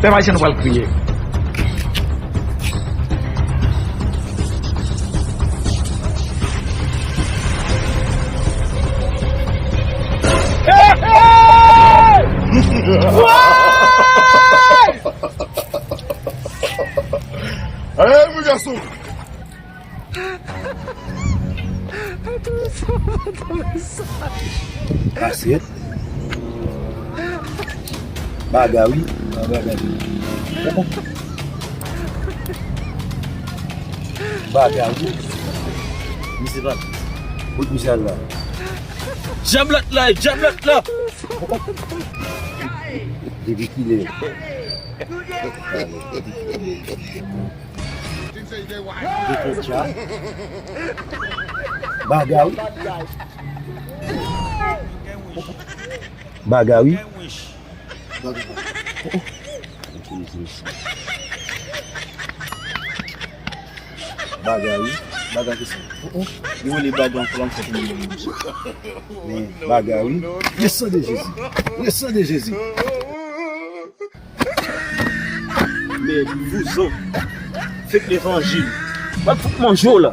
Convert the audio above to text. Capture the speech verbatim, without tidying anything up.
Pèp ayisyen, nou pral kriye. Hey, hey! Woy! Hey, mon garçon! Asyèt. Baga wi. Baga wi. Misye pa. Kot misye al la? Djab la t la, djab la t la. Depi kilè? Depi tcha. Baga wi. Baga wi. Baga wi. Baga ki sa? Yo rele baga ankò la, m fè tounen. Men baga wi. Le sang de Jésus. Le sang de Jésus. Men vouzan. Fake levanjil. Mwen fout manje w la.